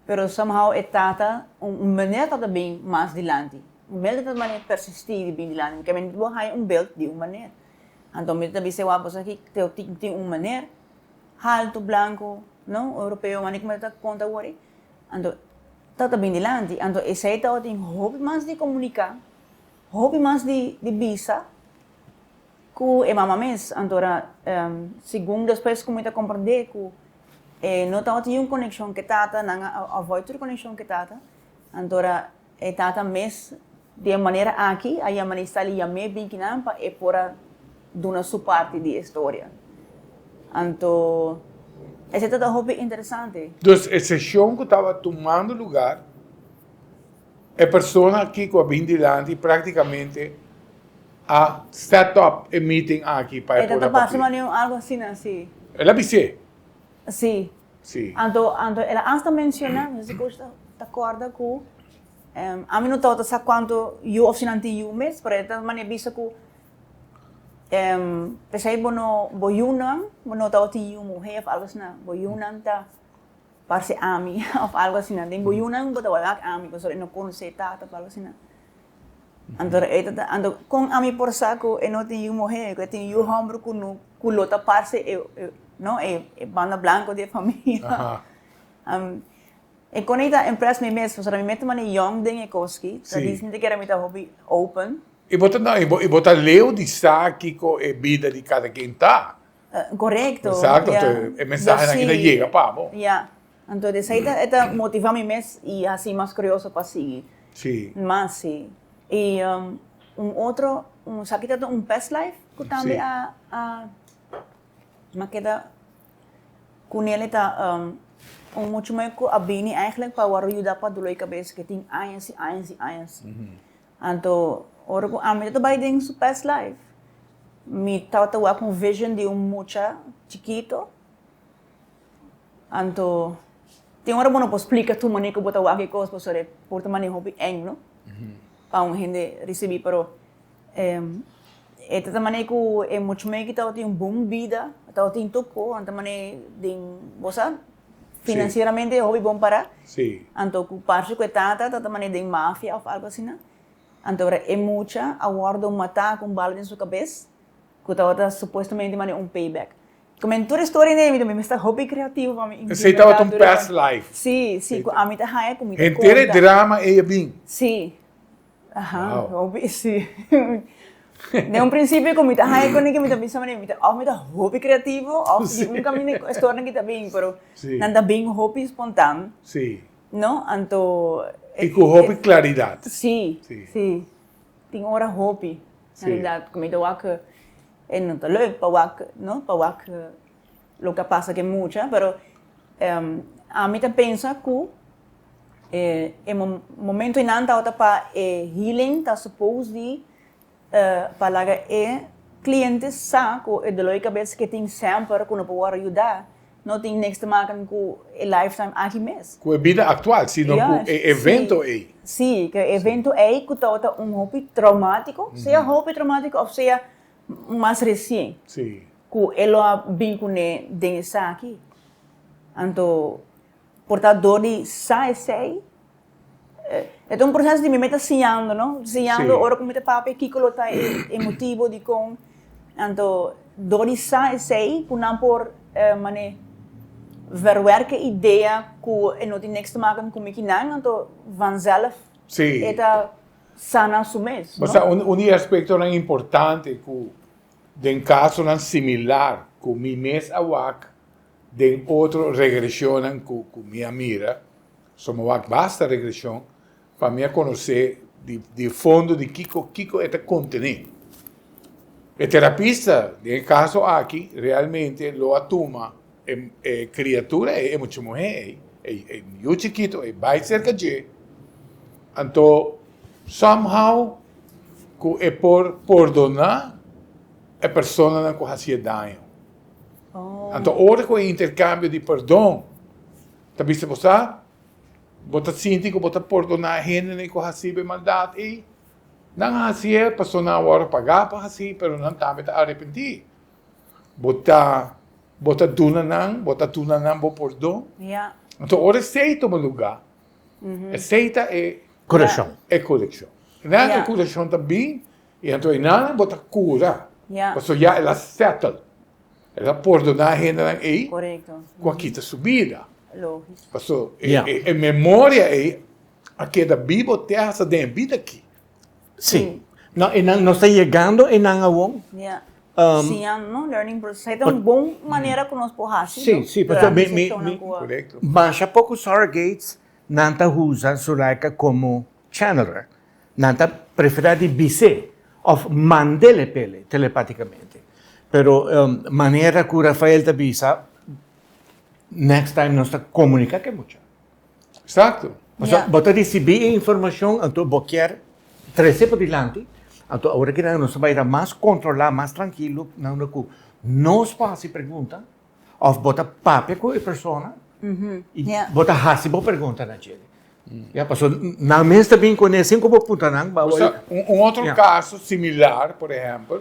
pero somehow e tata, un meneer tata bin mas dilanti. Mel ta manera persistí di bin dilanti mi, ke mi bo haña un belt di un manera. Anto mi ta bisa wak boso aki teo tin tin un manera haltu, blanku, no, europeo, manera ku mi ta konta awor ei. Anto ta ta bin dilanti. Anto esei tabatin hopi mas di komuniká, hopi mas di di bisa ku e mama mes. Anto ora segun despues ku mi ta komprendé ku e no tabatin un konekshon ku e tata, nan a avoid tur konekshon ku e tata. Anto ora E tata mes di e manera aki a yama na Israel i yam'é bin kinan pa e por a duna su parti di e storia. Anto esei ta hopi interesante. Dus e seshon ku tabata tumando lugar, e persona aki ku a bin dilanti praktikamente a set up e meeting aki pa e E por ta a parse papia. manera un algu asina, si. El a bis'é. Sí. Sí. Anto, anto el a hasta menciona, no sé si cu ta corda cu ami no tabata sa cuanto yu of si nan tin yu mes, pero e ta manera bisa cu p'esei bo no, bo yunan, bo no tabatin yu muhe of algo asina, bo yunan ta parse ami of algo asina. Den bo yunan bo ta wak ami pasobra e no conoce e tata of algo asina. Anto e ta anto kon ami por sa ku e no tin yu muhé, ku e tin yu hòmber ku no ku lo ta parse e no e e banda blanko di e famia. E kon ei ta impress mi mes pasobra mi mes ta manda yòn den e kos aki, ta dis mi ta kere mi ta hopi open. I bo ta no i bo i bo ta leu di sa kiko e bida di kada ken ta. Korekto, Eksakto, anto e mensahenan aki ta yega pa bo. Ya. Anto esei ta e ta motivá mi mes i hasi mas kurioso pa sigui Sí. mas, sí. I un otro, un sa kita ta un past life ku tambe Sí. a a mi a keda kunel e ta un muchu mai ku a bini eigenlijk pa wòrdu yuda pa doló di kabes ke tin añas i añas i añas. Anto ora ku ami ta bai den su past life mi tabata wak un vision di un mucha chikito. Anto, tin ora bo no por splika tur manera ku bo ta wak e kos pasobra e por ta manera hopi eng, no? Pa un hende risibí, pero e ta ta manera ku e mucha muhé ki tabatin un bon bida, tabatin tur kos, anto manera den, bo sa, finansieramente hopi bon pará. Anto ku parse ku e tata ta ta manera den mafia òf algu asina. Anto ora e mucha a wòrdu matá ku un bala den su kabes, ku tabata supuestamente manera un payback. Como tur e storia nei mi mi ta hopi creativo pa mi implementá. Esei tabata un past life. Sí, sí, ku ami ta haña ku mi ta Henter e konta. drama ei a bin. Sí. Aha, Wow. hopi, sí. Den un principio ku mi ta haña ku mi ta bisa manera mi ta òf mi ta hopi creativo òf di un kaminda e storia ki ta bin, pero Sí. nan ta bin hopi spontaan. Sí. No, anto. I ku hopi klaridat. Sí, Sí. sí. Tin ora hopi, Sí. na realidad, ku mi ta wak E no ta leuk pa wak, no, pa wak loke a pasa ku e mucha, pero ami ta pensa ku e momento einan tabata pa e healing ta suppose di pa laga e cliente sa ku e dolor di kabes ke tin semper ku no por wòrdu yuda no tin niks te maken ku e lifetime aki mes. Ku e bida aktual, sino ku e evento ei. Sí, ku e evento ei ku tabata un hopi traumatiko, sea hopi traumatiko òf sea mas resien. Sí. Ku e lo a bin kuné den esaki. Anto por ta dor di sa esei, e ta un proseso di mi meta siñando, no? Siñando ora ku mi ta papia kiko lo ta e motibo dikon. Anto dor di sa esei ku nan por mane verwerk e idea ku e no tin niks te maken ku mi kinan, anto vanzelf e ta sana su mes, no? Basta un di e aspektonan importante ku den kasonan similar ku mi mes a wak den otro regresionnan ku mi a mira, so mi a wak basta regresion pa mi a konosé di di fondo di kiko kiko e ta kontené. E terapista den e kaso aki realmente lo a tuma e e kriatura ei, e mucha muhé ei, e e yu chikito ei bai serka dje, anto somehow ku e por pordoná e personanan ku hasié daño. Anto ora ku e interkambio di perdon ta bisa bo sa, bo ta sinti ku bo ta pordoná e hendenan ku hasi bo e maldat ei. Nan a hasié pasobra nan a wòrdu pagá pa hasi, pero nan tambe ta arepentí. Bo ta bo ta duna nan, bo ta duna nan bo pordon. Anto ora esei tuma lugá, esei ta e Korekshon. E korekshon. Einan e kurashon ta bin i anto einan bo ta kura. Pasobra ya el a settle. El a pordoná e hendenan ei ku a kita su bida. Pasobra e memoria ei a keda bibo te hasta den e bida aki. Sí. No, einan nos ta yegando einan awor. Siñando, no? Learning process. Esei ta un bon manera ku nos por hasi, no? Sí, sí. Pasobra mi, mi, mi, masha poko surrogates nan ta usa Zulaika komo channeler. Nan ta preferá di bis'é òf mand'é p'e telepátikamente. Pero manera ku Rafael ta bisa, next time nos ta komuniká ku e mucha. Eksakto. Pasobra bo ta risibí e informashon, anto bo kier trese padilanti, anto awor aki nos ta bai ta mas kontrolá, mas trankilo na unda ku nos por hasi pregunta òf bo ta papia ku e persona i bo ta hasi bo pregunta na dje. Ya, pasobra nan mes ta bin kuné sin ku bo puntra nan. Un otro kaso similar, por ehèmpel,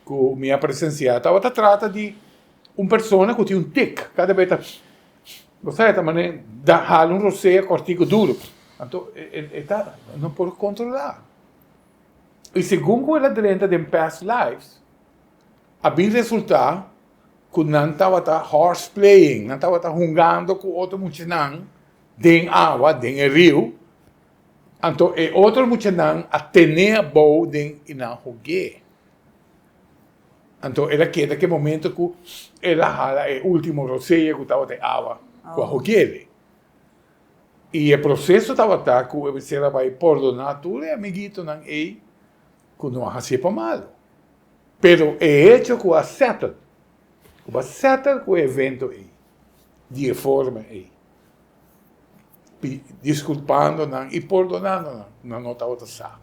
ku mi a presensiá tabata trata di un persona ku tin un tik, kada bes ta Bo sa e ta manera da hala un rosea kòrtiku duru. Anto e ta no por kontrolá. I segun ku el a drenta den past lives, a bin resultá ku nan tabata horse playing, nan tabata hungando ku otro muchanan den awa, den e riu. Anto e otro muchanan a ten'é abou den i nan hog'é. Anto el a keda ke momento ku el a hala e ultimo rosea ku tabata e awa ku a hogele. I e proseso tabata ku e mester a bai pordoná tur e amiguitonan ei ku no a hasié pa malu. Pero e hecho ku a settle, ku bo a settle ku e evento ei di e forma ei, diskulpando nan i pordonando nan, nan no tabata sa.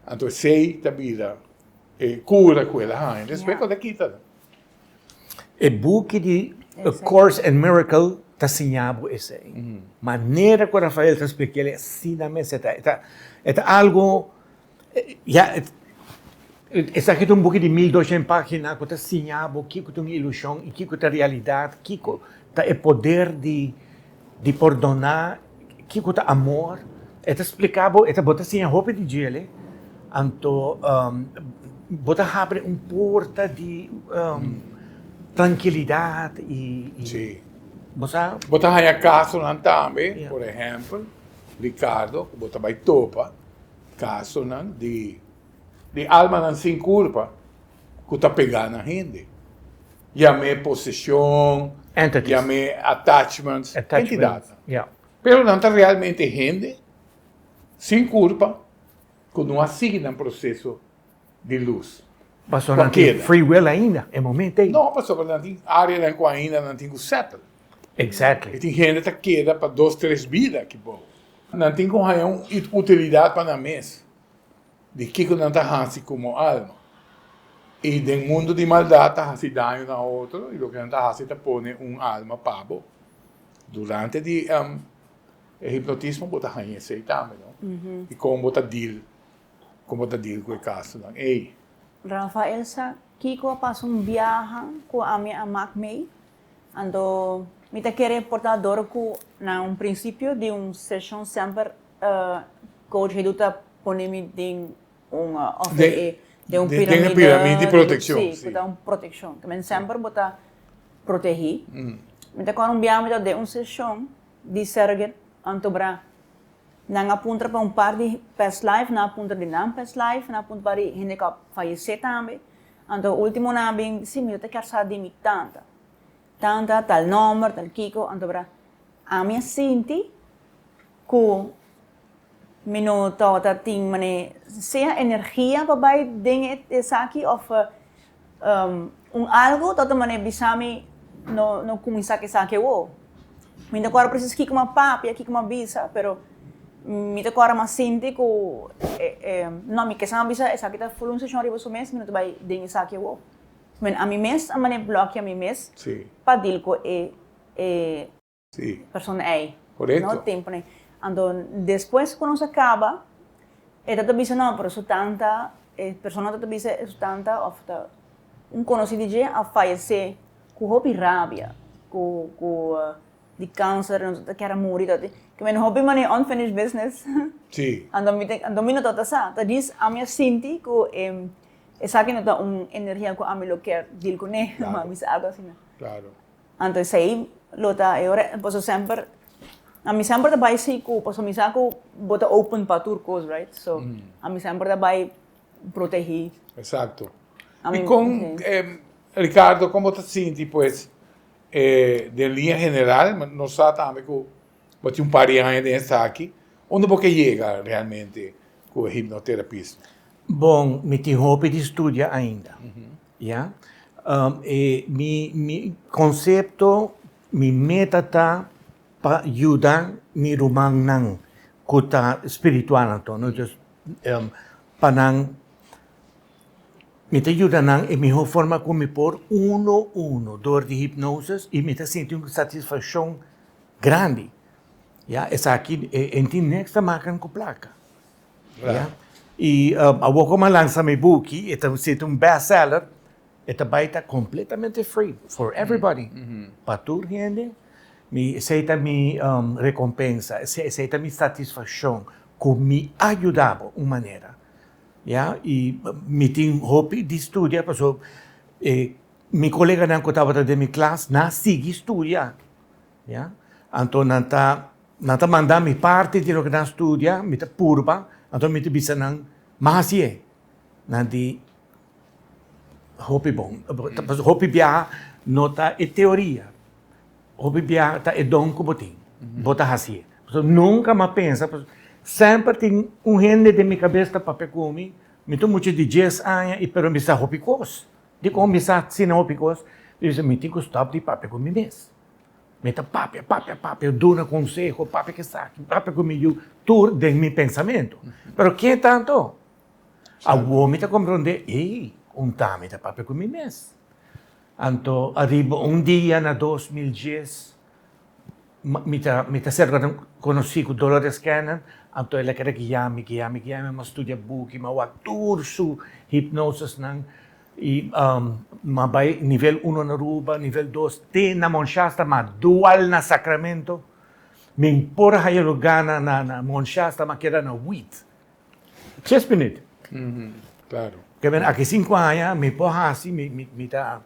Anto esei ta bira E kura ku el a haña despues ku el a kita. E buki di A Course in Miracle ta siña bo esei. Manera ku Rafael ta spliká el asina mes e ta. E ta algu, ya, esaki ta un buki di 1200 página ku ta siña bo kiko ta un ilushon i kiko ta realidat, kiko ta e poder di di pordoná, kiko ta amor. E ta splika bo, e ta bo ta siña hopi di djele, anto bo ta habri un porta di trankilidat i Sí. bo sa. Bo ta haña kasonan tambe, por ehèmpel, Ricardo, ku bo ta bai topa kasonan di di almanan sin kulpa ku ta pegá na hende. Yam'é poseshon, yam'é attachments, entidatnan. Pero nan ta realmente hende sin kurpa ku no a sigui nan proseso di lus. Pasobra nan tin free will ainda e momento ei. No, pasobra nan tin areanan ku ainda nan tin ku settle. Exactly. I tin hende ta keda pa dos, tres bida aki bou. Nan tin ku haña un utilidat pa nan mes. Di kiko nan ta hasi komo alma. I den mundu di maldat ta hasi daño na otro i loke nan ta hasi ta pone un alma pa bo. Durante di e hipnotismo bo ta haña esei tambe no. I kon bo ta deal kon bo ta deal ku e kasonan ei. Rafael sa kiko a pasa un biaha ku ami a mak mei, anto mi ta kere por ta dor ku na un prinsipio di un seshon semper Coach Edu ta pone mi den un of den den un Den e piramide di proteccion, si, si. ku ta un proteccion. Ke men semper bo ta protegi. Mi ta kòrda un biaha mi ta den un seshon di Serget anto bra nan a puntra pa un par di past life, nan a puntra di nan past life, nan a puntra pa di hende ku a fayesé tambe. Anto ultimo nan a bin, si mi ta kier sa di mi tanta. Tanta, tal nòmber, tal kiko, anto bra ami a sinti Ku mi no tabata tin mane sea energia pa bai den esaki of un algo tabata mane bisa mi no no kuminsá ku esaki awo. Mi no ta kòrda presis kiko mi a papia, kiko mi a bisa, pero mi ta kòrda mi a sinti ku no mi kesa mi a bisa esaki ta ful un seshon riba su mes mi no ta bai den esaki awo. Men ami mes a mane blòkia mi mes pa dil ku e e. Sí. Persona ei. Correcto. No tempo nei. Anto despues cu nos a caba, e ta ta bisa no, pero su tanta, e persona ta ta bisa su tanta of ta un conoci di dje a fayece cu hopi rabia, cu cu di cancer, nos ta kier a muri, ta. Ke men hopi manera unfinished business. Sí. Anto mi ta, anto mi no tabata sa. Ta djis ami a sinti ku esaki no ta un energia ku ami lo kier deal kuné, ma mi sa algu asina. Claro. Anto esei lo ta e ora, pasobra semper, ami semper ta bai si ku, pasobra mi sa ku bo ta open pa tur kos, right? So, ami semper ta bai protegí. Exacto. I kon, Ricardo, kon bo ta sinti pues Den liña general, nos sa tambe ku bo tin un par di aña den esaki. Unda bo ke yega realmente ku e hipnoterapismo? Bon, mi tin hopi di studia ainda, ya. E mi mi konsepto, mi meta ta pa yuda mi rumannan ku ta spiritual anto, no, dus pa nan Mi ta yuda nan e mihó forma ku mi por, uno uno, dor di hipnosis i mi ta sinti un satisfakshon grandi. Ya, esaki e tin niks ta makan ku plaka. Ya, i awor ku mi a lansa mi buki, e ta sinti un bestseller, e ta bai ta kompletamente free for everybody, pa tur hende. Mi, esei ta mi rekompensa, esei ta mi satisfakshon ku mi a yuda bo un manera. Ya, y mi tin hopi di studia paso e mi coleganan cu tabata den mi klas nan a sigui studia, ya. Anto nan ta nan ta manda mi parti di loke nan studia, mi ta purba, anto mi ta bisa nan mas hacié. Nan di hopi bon, pasobra hopi biaha no ta e teoria. Hopi bia ta e don ku bo tin, bo ta hasié. Pasobra nunka mi a pensa, pasobra semper tin un hende den mi kabes ta papia ku mi, mi ta un mucha di dies aña i pero mi sa hopi kos. Dikon mi sa asina hopi kos? Mi bisa mi tin ku stòp di papia ku mi mes. Mi ta papia, papia, papia, duna konseho, papia ku esaki, papia ku mi yu, tur den mi pensamentu. Pero ken ta anto? Awor mi ta komprondé, ey, un ta mi ta papia ku mi mes. Anto ariba un dia na 2010 mi ta mi ta ser konosí ku Dolores Cannon, anto el a kere guia mi, guia mi, guia mi, mi a studia buki, mi a wak tur su hipnosisnan i mi a bai nivel uno na Aruba, nivel dos te na Mount Shasta, mi a dual na Sacramento, mi por a haya lugá na na Mount Shasta, mi a keda na Wheat. Dies minuut. Claro. Ke men aki sinku aña mi por hasi, mi mi mi ta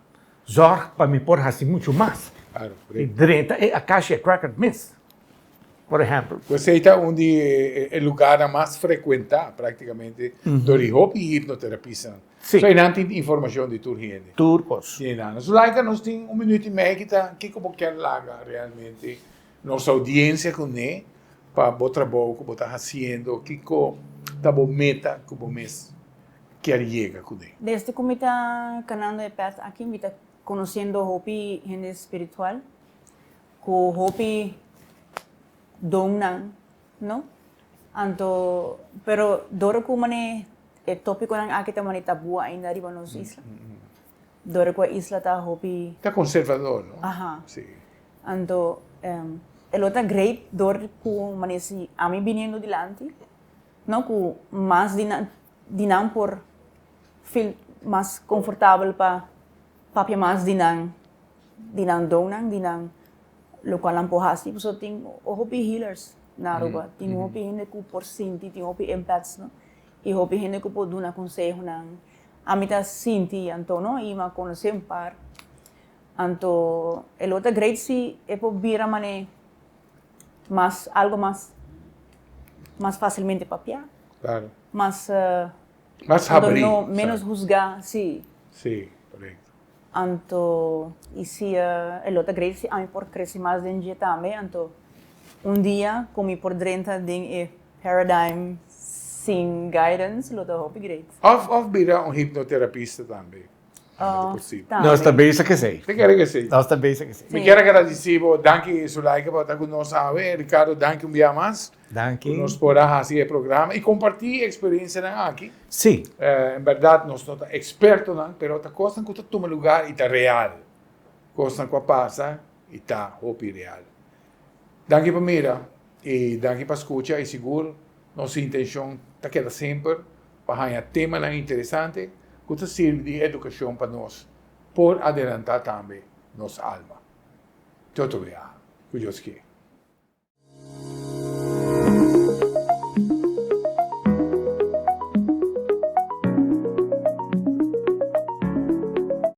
zorg pa mi por hasi muchu mas. Claro, I drenta e Akashic Record mes, por ehempel. Pues ei ta un di e lugarnan mas frekuentá praktikamente dor di hopi hipnoterapistanan. Sí. So einan tin informashon di tur hende. Tur kos. Sí, einan. Zulaika, nos tin un minuut i mei kita, kiko bo kier laga realmente Nos audiencia cune pa bo trabou cu bo ta haciendo, kico ta bo meta cu bo mes kier yega cune? Desde cu mi ta canando e path aki mi ta conociendo hopi hende spiritual cu hopi donnan no anto pero dor cu mane e topiconan aki ta mane tabu ainda riba nos isla dor cu e isla ta hopi. Ta conservador no? Aha. Si. Anto e lo ta great dor ku manera si ami biniendo dilanti no ku mas di nan di nan por feel mas konfortabel pa papia mas di nan di nan donnan di nan lokual nan por hasi pasobra tin hopi healers na Aruba tin hopi hende ku por sinti tin hopi empaths no i hopi hende ku por duna konsehonan ami ta sinti anto no i mi a konosé un par. Anto e lo ta great si e por bira mane mas algo mas mas facilmente papia. Claro. Mas Mas habri. No menos huzga, si. Si, correcto. Anto y si e lo ta great si ami por crece mas den dje tambe, anto un dia cu mi por drenta den e paradigm sin guidance lo ta hopi great. Of of bira un hipnoterapista tambe. Oh, Nos ta bezig esei. Te kere que sí. Nos ta bezig esei. Mi kier a gradisí bo. Danki Zulaika pa ta ku nos awe. Ricardo, danki un bia mas. Danki. Ku nos por a hasi e programa i kompartí e eksperensianan aki. Sí. En bèrdat nos no ta ekspertonan, pero ta kosnan ku ta tuma lugar i ta real. Kosnan ku a pasa i ta hopi real. Danki pa mira i danki pa skucha i sigur nos intenshon ta keda semper pa haña temanan interesante ku ta sirbi di edukashon pa nos por adelantá tambe nos alma. Te otro biaha, ku Dios ke.